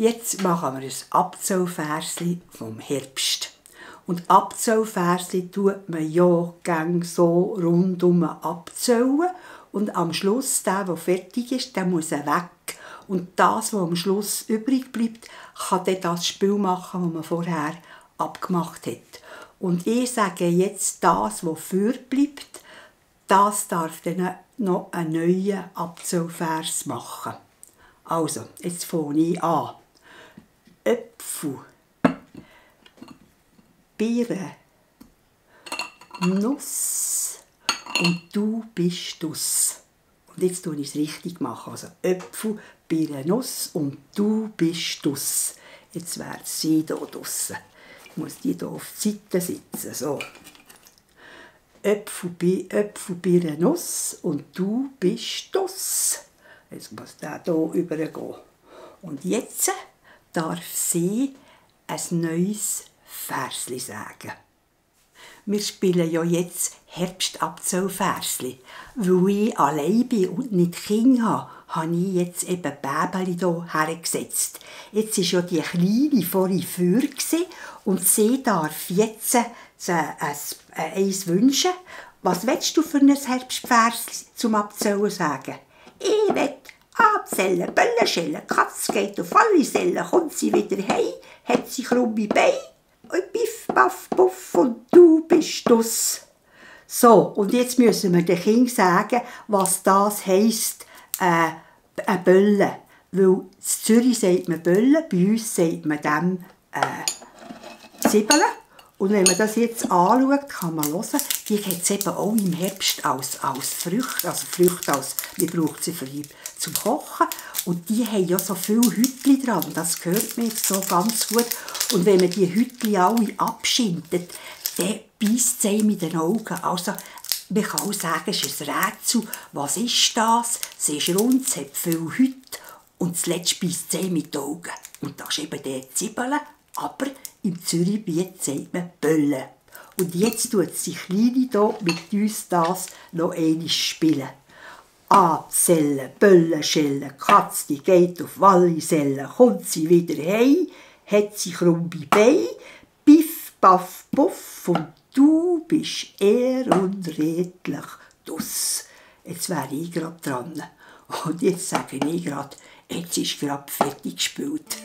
Jetzt machen wir ein Abzählversli vom Herbst. Und Abzählversli tut man ja gerne so rundum abzählen. Und am Schluss, der fertig ist, der muss weg. Und das, was am Schluss übrig bleibt, kann dann das Spiel machen, das man vorher abgemacht hat. Und ich sage jetzt, das, was vorbleibt, das darf dann noch einen neuen Abzählvers machen. Also, jetzt fange ich an. Äpfel, Birne, Nuss und du bist dus. Und jetzt tue ich es richtig machen. Also Äpfel, Birne, Nuss und du bist dus. Jetzt wäre sie hier draussen. Ich muss die hier auf die Seite sitzen. So. Äpfel, Birne, Nuss und du bist dus. Jetzt muss der hier rübergehen. Und jetzt darf sie ein neues Versli sagen. Wir spielen ja jetzt Herbstabzählversli. Weil ich allein bin und nicht Kinder habe ich jetzt eben Bäbeli hier hergesetzt. Jetzt war ja die Kleine vorhin vor und sie darf jetzt eins wünschen. Was willst du für ein Herbstversli zum Abzählen sagen? Ich will abzählen, Bölle schellen, Katz geht auf alle Sälen, kommt sie wieder heim, hat sie krumme Beine, und biff, baff, puff, und du bist dus. So, und jetzt müssen wir den Kindern sagen, was das heisst, eine Bölle. Weil in Zürich sagt man Bölle, bei uns sagt man dem Zwiebeln. Und wenn man das jetzt anschaut, kann man hören, die gibt es eben auch im Herbst als Früchte. Also Früchte, man braucht sie zum Kochen. Und die haben ja so viele Hütchen dran. Das hört man jetzt so ganz gut. Und wenn man die Hütchen alle abschindet, dann beisst sie mit den Augen. Also, man kann auch sagen, es ist ein Rätsel. Was ist das? Sie ist rund, sie hat viele Hütchen. Und zuletzt beisst sie mit den Augen. Und das ist eben die Zwiebeln. Aber im Zürichbiet sagt man Bölle. Und jetzt tut die Kleine hier mit uns das noch einmal spielen. Abzählen, Bölle schellen, Katz, die geht auf alle Sälen, kommt sie wieder heim, hat sie krumme Beine, biff, baff, puff, und du bist ehrenredlich dus. Jetzt wäre ich gerade dran. Und jetzt sage ich gerade, jetzt ist gerade fertig gespielt.